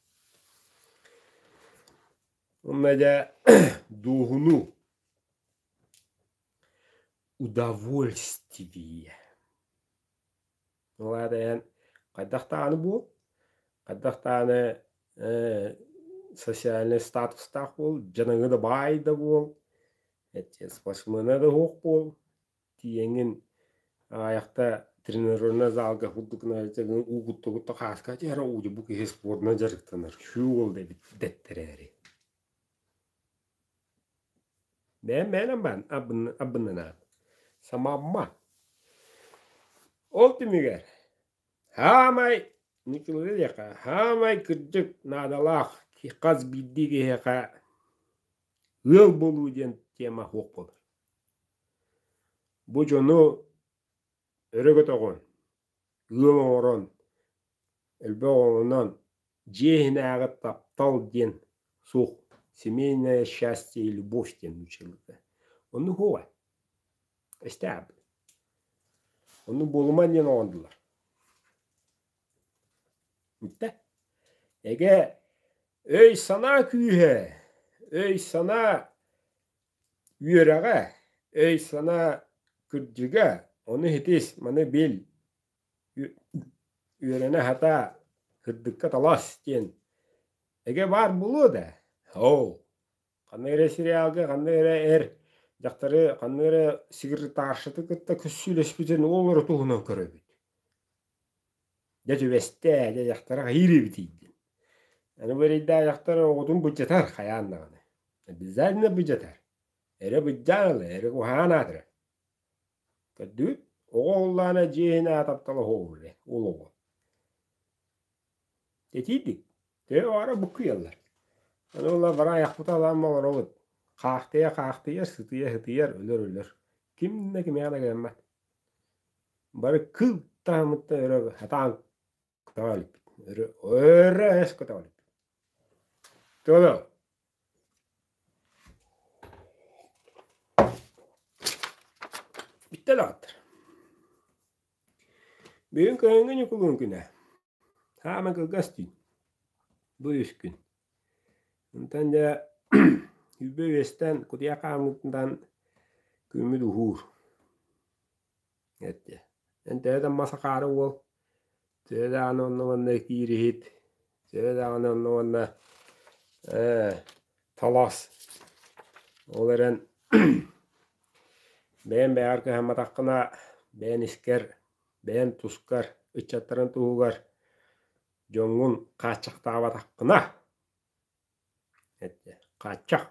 Онно дьэ дуоһунуу удовольствие. Ол аата эн хайдах даҕаны буол, хайдах даҕаны социальнай статустаах буол, дьадаҥы да баай да буол, спортсмена да суох буол, тиийэҥҥин аҕыйахта тренажернай залга курдук уу кутта-кутта хааска түһэр уу бу киһи спордунан дьарыктанар үчүгэй уол да эбит дэттэрээри. Бэйэм бэйэнэн баан абыннанаат самамма. Ол түмүгэр хаамай Николай диэххэ хаамай кырдьык наадалаах хас биирдии киһиэхэ ыал буолуу диэн тема суох буолар. Бу дьону өрө көтөҕөн, ыал оҥорон, элбэх оҕолонон, дьиэ иһинээҕи таптал диэн суох, семейное счастье и любовь диэн нууччалыыта. Оннук суоҕа. Эстээбит. Оннук буолуман диэн оҥордулар. Бүттэ. Эгэ өй-санаа күүһэ, өй-санаа үөрэҕэ. Өй-санаа кырдьыга, ону иһитис, маны бил, үөрэнэ сатаа, кырдьыкка талас диэн эгэ баар буолуо да? Оо, ханнык эрэ сериалга ханнык эрэ эр дьахтары ханнык эрэ секретаршаты кытта көссүүлэспитин ол эрэ туһунан көрөбүт. Дьэ түбэстэ, дьэ дьахтара хайыыр эбитий диэн. Аны бу эрэйдээх дьахтар оҕотун былдьатар хайаан даҕаны. Обязательно былдьатар. Эрэ быдьаан ыла, эрэ куһаҕан аатыра. Көрдүгүт? Оҕо уоллаана дьиэ иһин аата таптала оһуобур ол оҕо. Этиийдик. Төһө баҕара буккуйаллар. Аны ыла бара айахпыта алаан олоробут. Хаахтыйа хаахтыйар, сытыйа сытыйар, өлөр өлөр. Ким да кимиэхэ да гыммат. Бары кыл таһымыттан өрө сатаан көтөҕө иликпит. Өрө өрө эс көтөҕө иликпит. Туолу. Бүттэ даҕаттар. Бүгүн кыһыҥҥы Ньукулуун күнэ. Хаама кылгас түүн. Бу үс күн. Онтон дьэ үүбэ үөстэн кутуйах хаамыытынан күммүт уһуур. Эттэ. Эн төһө да мас акаары уол, төһө даҕаны онно-манна киириһит, төһө даҕаны онно-манна ээ талас. Ол эрэн бэйэм бэйэҕэр кыһамматаххына, бэйэн искэр, бэйэн тускар, ыччаттарын туһугар дьоҥҥун хааччахтаабатаххына, эттэ, хааччах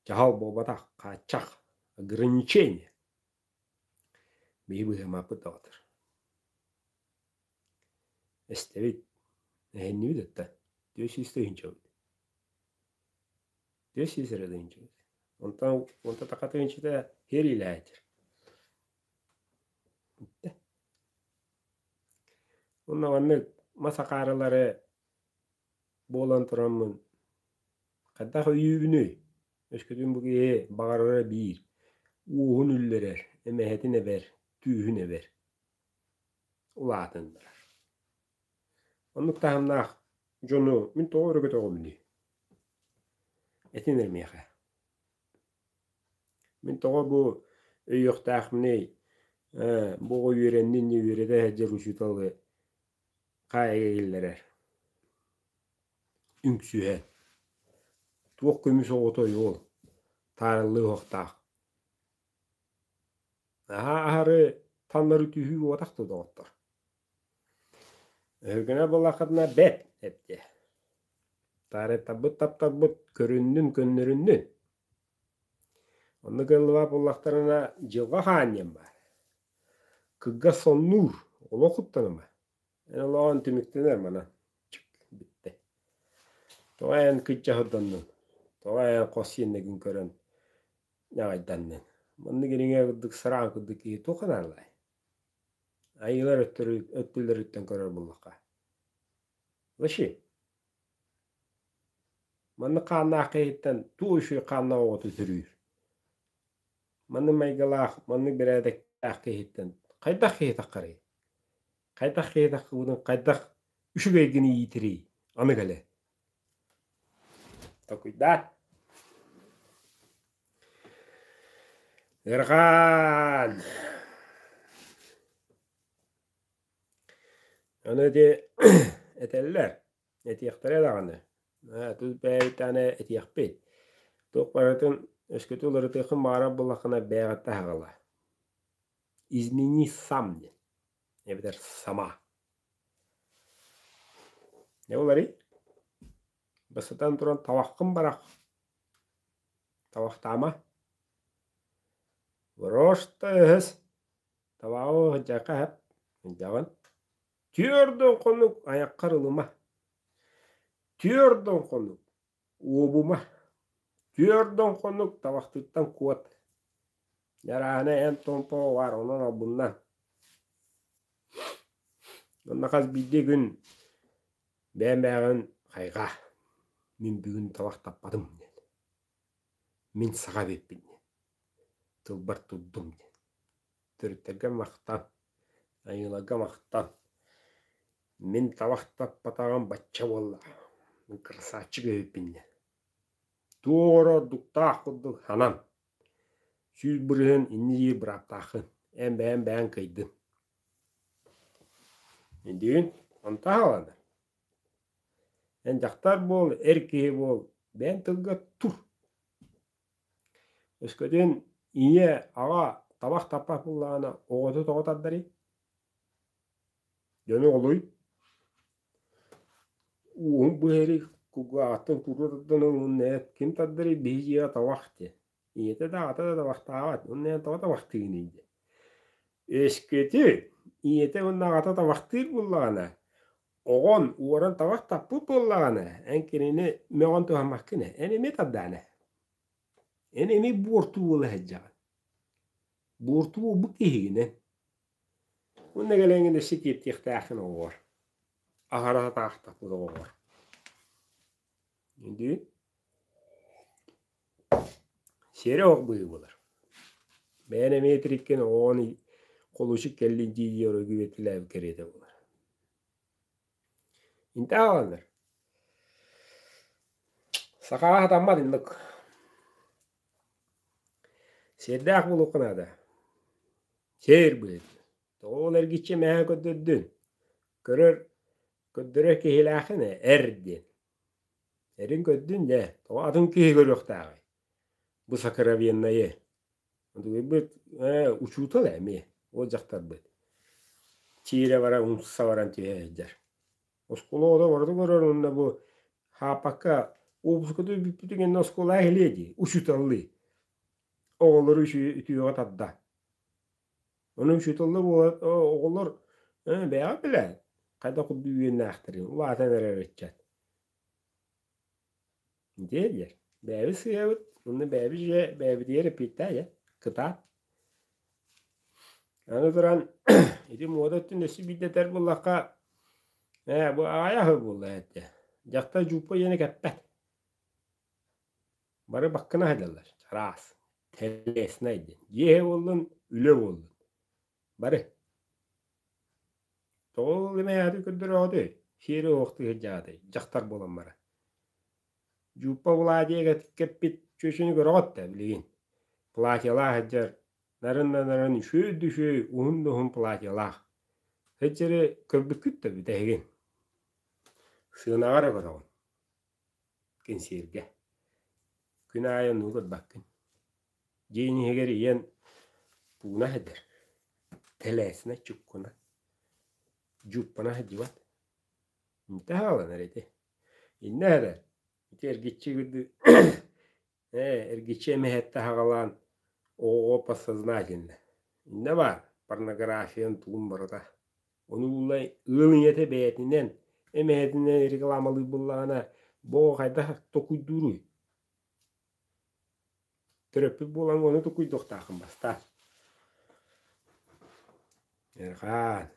Дьаһал буолбатах, хааччах, ограничение. Биһи быһыамаппыт даҕатар. Эстэбит, эһиннибит ытта, 400 тыһыынчабыт. 400 эрэ тыһыынчабыт. Онтон онто така тыһыынчата хиэриилээччир. Бүттэ. Уонна маннык мас акаарылары буолан тураммын Хайдах өйүүбүнүй? Өскөтүн бу киһи баҕарара биир, уоһун үллэрэр, эмэһэтин эбэр, түүһүн эбэр, улаатыннарар. Оннук таһымнаах дьону мин тоҕо өрө көтөҕөбүнүй? Этин эрэ миэхэ. Мин тоҕо бу өйүөхтээхпиний? Ээ, бу оҕо үөрэннин дии үөрэтэ сылдьар учууталы хаайыга киллэрэр. Үҥсүһэн. Туох көмүс оҕотой ол, таарыллыы уһахтаах. Наһаа аһары таннары түһүү буолбатах дуо, доҕоттор? Өһүргэнэр буоллаххытына бэрт эттэ. Таарыйтарбыт таптарбыт көрүннүн көннөрүннүн. Оннук ыаллыбат буоллахтарына дьылҕа хаан диэн баар. Кылгас соннуур, олох куттаныма. Эн олоҕун түмүктэнэр манан. Бүттэ. Тоҕо эн кыдьаһырданныҥ? Тоҕо эн хос сиэннэгин көрөн ньаҕайданныҥ? Маннык ириҥэ курдук сараан курдук киһи туох анаалаай? Айыылар өттүлэриттэн көрөр буоллахха. Вообще, маннык хааннаах киһиттэн туох үчүгэй хааннаах оҕото төрүүр? Маннык майгылаах, маннык бэрээдэктээх киһиттэн хайдах киһи таххарый? Хайдах киһи таххыбытын хайдах үчүгэйгин иитирий? Аны кэлэ. Толкуйдаа. Ыарҕаан. Аны ити этэллэр, этиэхтэрэ даҕаны. Тус бэйэбит этиэхпит. Туох барытын өскөтө уларытыаххын баҕарар буоллаххына бэйэҕиттэн саҕалаа. Измени сам диэн эбэтэр сама. Дьэ уларый. Бастатан туран табаххын барах. Табахтаама. Просто өһөс. Табаҕы сылдьарга сөп. Сылдьаҕын. Түөрт хонук айаххар ылыма. Түөрт хонук уобума. Түөрт хонук табахтыттан куот. Дьарааһына эн томпоҕо баар, онон албыннан. Онно хас биирдии күн бэйэм бэйэҕин хайҕаа. Мин бүгүн табах таппатым диэн. Мин саха эбиппин диэн. Тылбар турдум диэн. Төрүттэргэ махтан, айыыларга махтан. Мин табах таппатаҕым бачча буолла. Мин красавчик эбиппин диэн. Туох эрэ ордуктаах курдук санан. 100% инни диир бырааптааххын. Эн бэйэҥ бэйэҥ кыайдын. Өйдүүн? Онто аҕаланар. Эн дьахтар буол, эр киһи буол, бэйэҥ тылга тур. Өскөтүн ийэ, аҕа табах таппат буоллаҕына, оҕото тоҕо тардарый? Дьону олуй. Уоһун быһарый, кулгааҕыттан куру тардан ылынна эт ким тардарый биһи дьиэҕэ табах диэн. Ийэтэ да аҕата да табахтаабат, уонна эн тоҕо табахтыыгыный диэн. Өскөтүн ийэтэ уонна аҕата табахтыыр буоллаҕына, оҕон уоран табах таппыт буоллаҕына, эн кинини мөҕөн туһаммаккын ээ, эн эмиэ тардаан ээ. Эн эмиэ буорту буола сылдьаҕын. Буорту буолбут киһигинэн. Уонна кэлэҥҥин өссө тиэртиэхтээххин оҕоҕор. Аһара сатаахтаппыт оҕоҕор. Өйдүүн? Сиэрэ оһох быһыы буолар. Бэйэн эмиэ итириккин оҕоҕун холуочук кэллин дии-дии оройго үөтэлээбит кэриэтэ буолар. Интэ аҕаланнар. Сахаҕа сатаммат инник. Сиэрдээх буолуохха наада. Сиэр быһыытынан. Тоҕо ол эргиччи мэһэ көрдөрдүн? Көрөр, көрдөрөр киһилээххин ээ, эр диэн. Эрин көрдүн дьэ, тоҕо атын киһи көрүөхтээҕий? Бу сокровеннайы. Быт учуутал эмиэ, ол дьахтарбыт. Чиирэ баран, умса баран түһэ сылдьар. Оскуола оҕото барыта көрөр уонна бу хааппакка уоппуската бүппүтүн кэннэ оскуолаҕа иһилиэ дии, учууталлыы. Оҕолору үтүөҕэ тарда. Ону учууталлар оҕолор бэйэҕэ билэ хайдах курдук үөннээхтэрин улаатан эрэр ыччат. Диэллэр. Бэйэбит сыыһабыт, уонна бэйэбит дьэ бэйэбитигэр эппиэттээх дьэ, кытаат. Аны туран ити муода өттүн өссө биирдэ этэр буоллахха, бу аҕыйах ыл буолла этэ. Дьахтар дьууппа диэни кэппэт. Бары баккына сылдьаллар, чараас, тэлиэснэй диэн. Дьиэ буоллун, үлэ буоллун. Бары. Тоҕо ол эмээхи көрдөрөөҕүтүй? Сиэри оһохтуу сылдьаҕытый, дьахтар буолан баран. Дьууппа Владия кэппит чүөчэни көрөҕүт да билигин. Платьелаах сылдьар, нарын да нарын үчүгэй да үчүгэй, уһун да уһун платьелаах. Сылдьары көрбүккүт да бүтэһигин. Сыанаҕа эрэ көрөҕүн. Кэнсиэргэ. Күн аайы оннугу көрбөккүн. Дьиэҥ иһигэр ийэн пууна сылдьар. Тэлээсинэ чуккуна. Дьууппана сылдьыбат. Интэ хааланар ити. Иннэ эрэ ити эргиччи эргиччи эмэһэттэ аҕалаан оҕоҕо подсознательно. Иннэ баар порнографиян тугун барыта. Ону уулай ыал ийэтэ бэйэтинэн эмэһэтинэн рекламалыыр буоллаҕына бу оҕо хайдах токуйдууруй? Төрөппүт буолан ону токуйдуохтааххын бастаан. Эрхаан.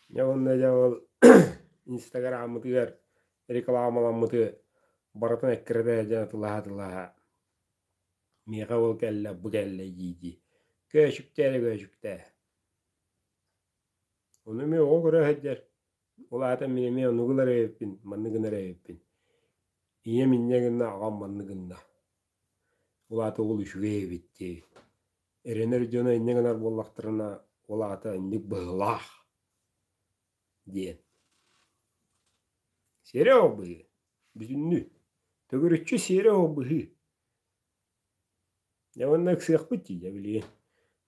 Дьэ уонна дьэ ол инстаграммытыгар рекламаламмыты барытын эккирэтэ дьэ тылаһа-тылаһа миэхэ ол кэллэ, бу кэллэ дии-дии көөчүктээ эрэ көөчүктээ. Ону эмиэ оҕо көрө сылдьар. Ол аата мин эмиэ оннук ылар эбиппин, маннык гынар эбиппин. Ийэм инньэ гынна, аҕам маннык гынна. Ол аата ол үчүгэй эбит диэбит. Эрэнэр дьоно инньэ гынар буоллахтарына, ол аата инник быһыылаах диэн. Сиэрэ ол быһыы. Бүтүннүү. Төгүрүччү сиэрэ ол быһыы. Дьэ уонна ыксыахпыт дии дьэ билигин.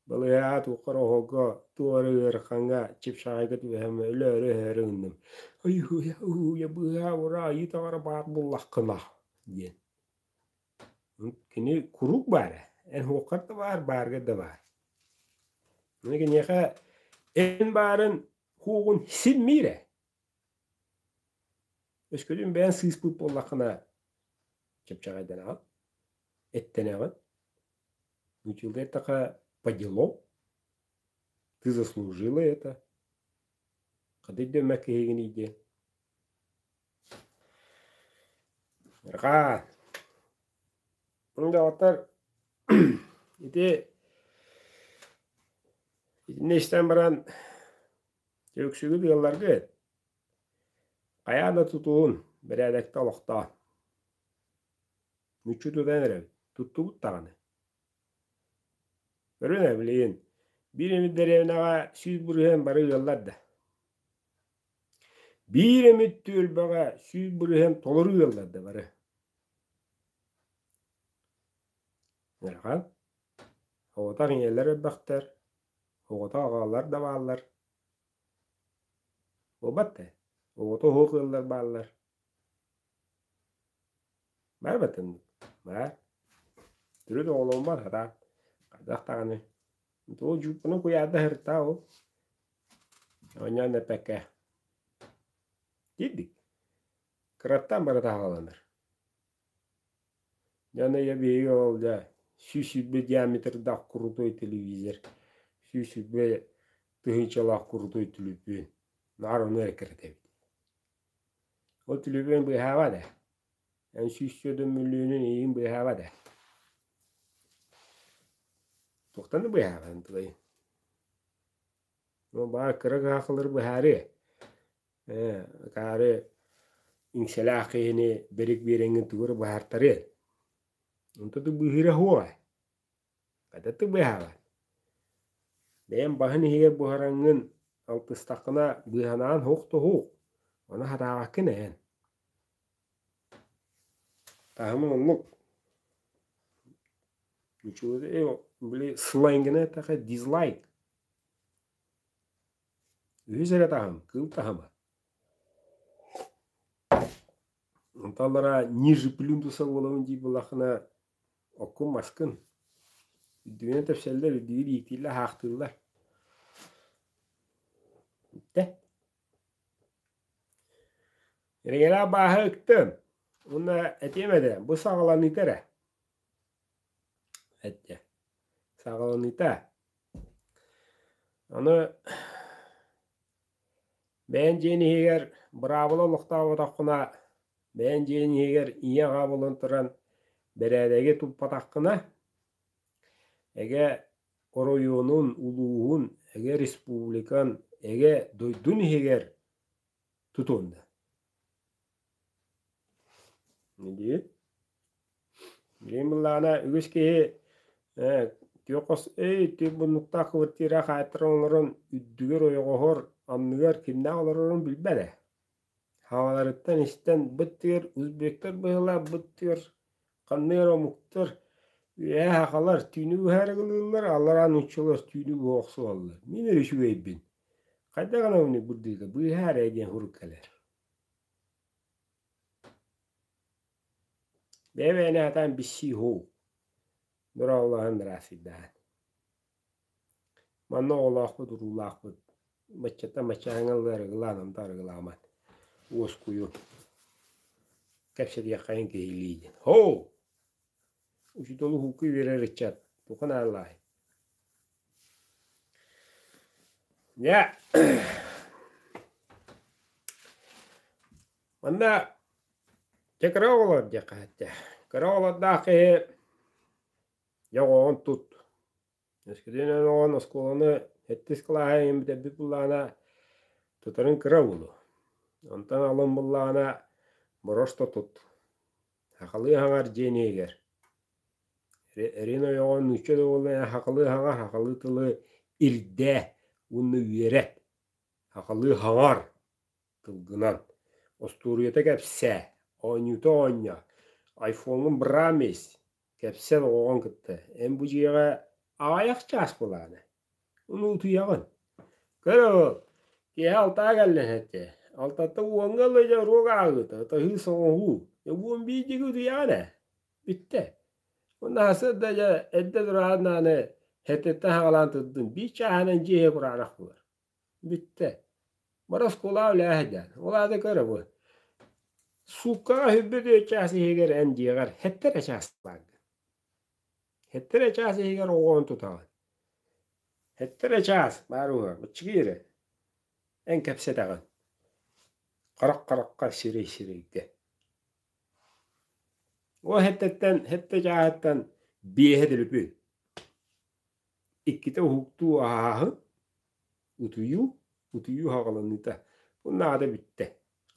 Балыыһаҕа туохха эрэ оһолго, туох эрэ ыарахаҥҥа чыпчаҕайга түбэһэммин өлөөрү-өһөөрү гынным. Айыы-уйа быыһаа ураа айыы таҥара баар буоллаххына диэн. Кини куруук баар ээ. Эн уоххар да баар, бааргар да баар. Аны киниэхэ эн баарын хуоҕун симмиир ээ. Өскөтүн бэйэҥ сыыспыт буоллаххына чэпчэҕэйдэнэҕин, эттэнэҕин. Училка эттэххэ по делам, ты заслужила это. Хата өйдөммөт киһигиний диэн. Арҕаа. Доҕоттор, ити итиннэ истэн баран үксүгүт ыалларгыт хайаан да тутуһун, бэрээдэктэ олохтоон. Мүччү тутан эрэбит. Туттубут даҕаны. Көрүнэ билигин биир эмит дэриэбинэҕэ 100% бары ыаллар да. Биир эмит түөлбэҕэ 100% толору ыаллар да бары. Ыарахан. Оҕотох ийэлэр элбэхтэр, оҕото аҕалар да бааллар. Буолбат да, оҕото оһох ыаллар бааллар. Баар баттаннык, баар. Төрүт оҕоломмот сатаан, хайдах даҕаны. Туох дьууппаны куйаарда сырытта ол. Оонньоон эппэккэ. Киирдик. Кыраттан барыта аҕаланар. Дьэ аны ийэ биһиги ол дьэ 120 диаметрдаах крутой телевизор, 120 тыһыынчалаах крутой түлүпүөн. Наар ону эрэ кэрэтэбит. Ол түлүпүөн быыһаабат ээ. Эн 140 мөлүйүөнүн эйигин быыһаабат ээ. Туохтан да быыһаабатын тулай. Ну, баар кыра кыһахылары быһаарыа. Ээ, акаары иҥсэлээх киһини бэрик биэрэҥҥин тугу эрэ быһаартарыа. Онто да быыһыыра суоҕа. Хататык быыһаабат. Бэйэм баһын иһигэр буһараҥҥын алтыстаххына быыһанаан суох да суох. Ону хатаабаккын эн. Таһымын оннук. Ничего, били сленгинэ эттэххэ дизлайк. Үһүс эрэ таһым, кыыл таһыма. Онталлара ниже плинтуса буолабын дии буоллаххына, оккун-маскын үрдүгүнэн тэпсэллэр, үрдүгүн ииктииллэр, аһаахтыыллар. Бүттэ. Эрэгэлээх бааһы ыктым. Уонна этиэм этэ, бу саҕаланыыта эрэ. Эттэ. Саҕаланыыта. Аны бэйэҥ дьиэн иһигэр быраабыла олохтооботоххуна, бэйэҥ дьиэн иһигэр ийэ-аҕа буолан туран бэрээдэги туппатаххына, эгэ оройуонун, улууһун, эгэ республикан, эгэ дойдун иһигэр тутуон да. Дии. Билигин былаана үгүс киһи ээ түөх хос эй түөх муннуктаах квартира хаайтаран олорон үрдүгэр ойоҕоһор, анныгар кимнээх олорорун билбэт ээ. Хааларыттан истэн быттыгар узбектар быһыылаах быттыгар ханнык эрэ омуктар үөһээ сахалар түүнү быһа арыгылыыллар, аллараа нууччалар түүнү быһа охсуһаллар. Мин эрэ үчүгэйбин. Хайдах гынабыный бырдыыка быыһаа эрэ диэн сурук кэлэр. Бэйэ-бэйэни сатаан билсии һуу, дорооболоһон дыраастыйдаһан. Манна оҕолоохпут, уруулаахпыт, баччаттан баччааҥҥа ыллыы арыгылаан, онто арыгылааман, уоскуйу, кэпсэтиэххэйин киһилии диэн. Һоо! Учууталы уһукка үөрэр ыччат, туха наалаай? Дьэ, манна дьэ кыра оҕолор диэххэ этэ. Кыра оҕолордоох киһи дьэ оҕоҕун тут. Өскөтүн эн оҕон оскуоланы сэттис кылааһы иһин бүтэрбит буоллаҕына, тутарын кыра буолуо. Онтон алын буоллаҕына, боруоста тут. Сахалыы аһаҥар дьиэн иһигэр. Эрин ойоҕо нуучча да буолла сахалыы аһаҥар, сахалыы тылы ирдээ уонна үөрэт. Сахалыы аһаҥар тылгынан. Остуоруйата кэпсээ, оонньуута оонньоо, айфоҥҥун быраам ис, кэпсэл оҕоҕун кытта. Эн бу дьиэҕэ аҕыйах чаас былаана. Ону утуйаҕын. Көр ол, киэһэ алтаа кэллин этэ. Алтаттан уоҥҥа ыла дьэ уруок ааҕыыта, ытаһыы соҥоһуу. Дьэ 11 диэки утуйаҕын ээ. Бүттэ. Уонна сарсыарда дьэ эрдэ тураан аны сэттиттэн саҕалаан турдум. Биир чааһынан дьиэ иһэ кураанах буолар. Бүттэ. Бары оскуолаҕа үлэлэһэ сылдьан. Ол аата көр бу. Сууккаҕа сүүрбэ түөрт чаас иһигэр эн дьиэҕэр сэттэ эрэ чаас бааргын. Сэттэ эрэ чаас иһигэр оҕоҕун тутаҕын. Сэттэ эрэ чаас баар уһа, быччыгый эрэ. Эн кэпсэтэҕин. Харах харахха, сирэй сирэйгэ. Ол сэттэттэн, сэттэ чааһыттан биэһэ төлөпүөн. Иккитэ уһуктуу аһааһын, утуйуу, утуйуу хаҕыланыыта. Бу наада бүттэ.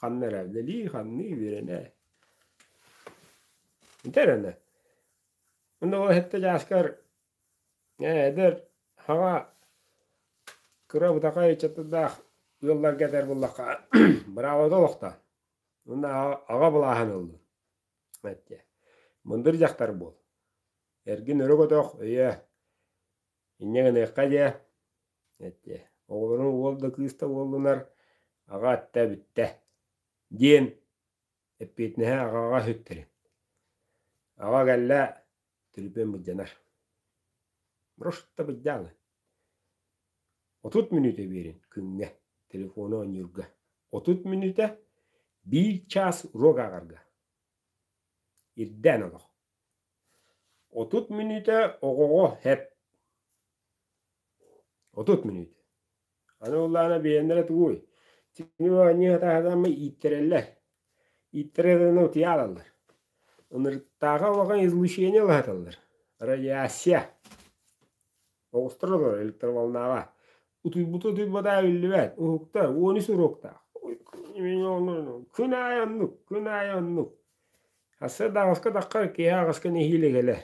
Ханна эрэ үлэлии, ханныы, үөрэнэ. Ити эрэнэ. Онно ол сэттэ чааскар эдэр хаҥа кыра бытахай ыччаттардаах ыалларга этэр буоллахха быраабата олохтоох. Уонна аҕа былааһын ыллын. Эттэ. Мындыр дьахтар буол. Эргин өрө көтөх, өйөө. Инньэ гыныахха диэ. Эттэ. Оҕолорун уол да кыыс да буоллунар, аҕа атта бүттэ. Диэн эппиэтинэһи аҕаҕа сүктэрин. Аҕа кэллэ, түлүпүөн былдьанар. Просто былдьаалы. 30 мүнүүтэ биэрин күҥҥэ телефону оонньуурга. 30 мүнүүтэ биир чаас уруок ааҕарга. Ирдээн олох. 30 мүнүүтэ оҕоҕо һэп. 30 мүнүүтэ. Аны улаана биһиэннэрэ тугуй? Тимир оонньуу сатаатааммы ииттэрэллэр. Ииттэрэ утуйа аалаллар. Ынырыктааҕы улахан излучение ылаһаталлар. Радиация. Оҕустар олорор электроволнаҕа. Утуйбута утуйбатаҕа биллибэт. Уһуктар, 13 уруоктаах. Күн аайы оннук, күн аайы оннук. Сарсыарда аҕыска таххар, киэһэ аҕыска нэһиилэ кэлэр.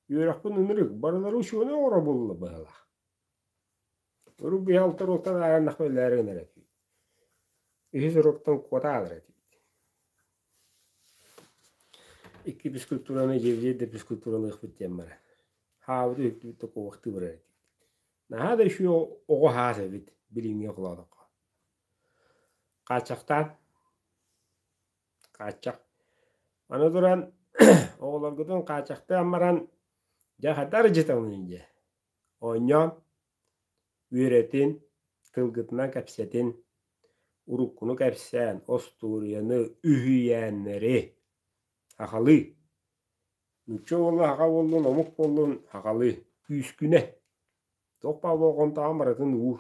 Үөрэхпин ынырык, барылара учуонай оҥоро буолла быһыылаах. Урут биһи алта уруоктан ааҕыннахпына үлэлээри гынар этибит. Үһүс уруоктан куота аалар этибит. Икки физкультураны дьиэбитигэр да физкультуралыахпыт диэн баран. Хаабыт үһүктүбүт да куобахтыы барар этибит. Наһаа да үчүгэй оҕо хаас эбит билиҥҥи холоотоххо. Хааччахтаан хааччах. Аны туран оҕолоргутун хааччахтаан баран дьэ хайдах арыдьытаҕыный дьэ Оонньоон, үөрэтин, тылгытынан кэпсэтин, уруккуну кэпсээн, остуоруйаны, үһүйээннэри сахалыы. Нуучча буоллун, саха буоллун, омук буоллун сахалыы. Күүскүнэ. Туох баар болҕомтоҕун барытын уур.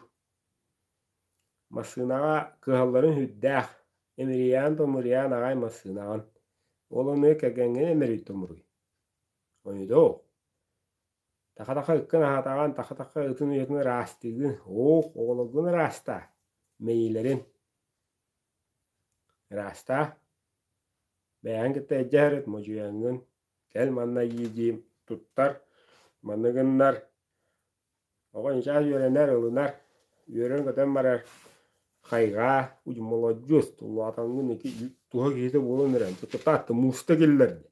Массыынаҕа кыһалларын сүрдээх, эмирийээн-томуруйаан аҕай массыынаҕын. Ол эмиэ кэргэҥҥин эмирий-томуруй. Ойдоо. Таха-таха ыккын аһатаҕын, таха-таха ытын уйатын ыраастыыгын, оох, оҕолоргун ыраастаа, мэйиилэрин ыраастаа, бэйэҕин кытта илдьэ сырыт, модьуйаҥҥын, кэл манна дии-дии туттар, манны гыннар, оҕо ньычаас үөрэнэр, ылынар, үөрэн-көтөн барар, хайҕаа, молодьуос, улаатаҥҥын ити туһа киһитэ буолан эрэн, кытаат мууста киллэрдэ.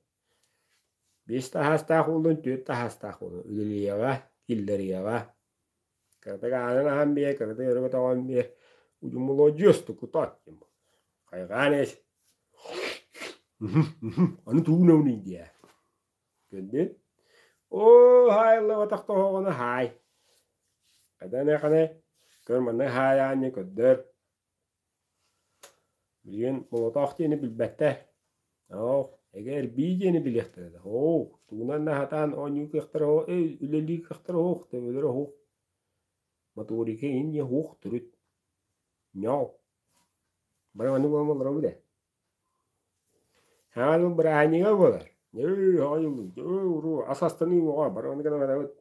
Биэс таһаастаах буоллун, түөрт таһаастаах буоллун үлэлиэҕэ, киллэриэҕэ. Кыратык аанын аһан биэр, кыратык өрө көтөҕөн биэр. Удьумолодьуос тукутаат диэн буолар. Хайҕаан эс. Аны тугун диэ. Көрдүн? Оо, хаайыллыбатах тоһоҕону хаай. Хайдан ханай? Көр манна хаайаанньа көрдөр. Билигин молотоох диэни билбэттэр. Оох, эгэ эрбии диэни билиэхтэрэ да. Оох, тугунан да сатаан оонньуу кыахтара оһох, эй, үлэлии кыахтара оһох, төбөлөрө оһох. Моторика инньэ оһох төрүт. Ньоо. Бары маннык буолан олоробут ээ. Саҥа дьыл бырааһынньыга буолар. Ээ, саҥа дьыл, ээ, уруу, ас астаныы уоҕа, бары ону гынан барабыт.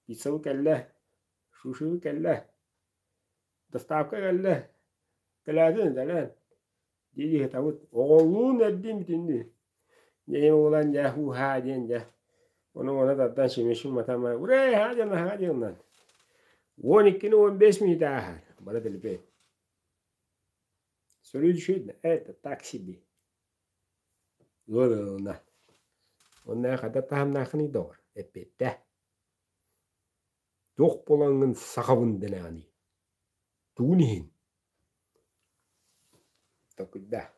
Пиццабыт кэллэ, сушибыт кэллэ. Доставка кэллэ, кэлээтин кэлээн дии ыһытабыт. Оҕолуун эрдиин бүтүннүү. Дьэ уолан дьэ һуу-һаа диэн дьэ ону-маны тардан симишин матамай урээ һаа диэн наһаа диэн 12-ни 15 мүнүүтэ ааһар бары дэлбэйин. Сөрү это так себе. Ыал ыалына. Онно хата таһымнаахыный доҕор, эппиэттээ. Туох буолаҥҥын сахабын дэнэҕиний? Тугун иһин? Токуйда.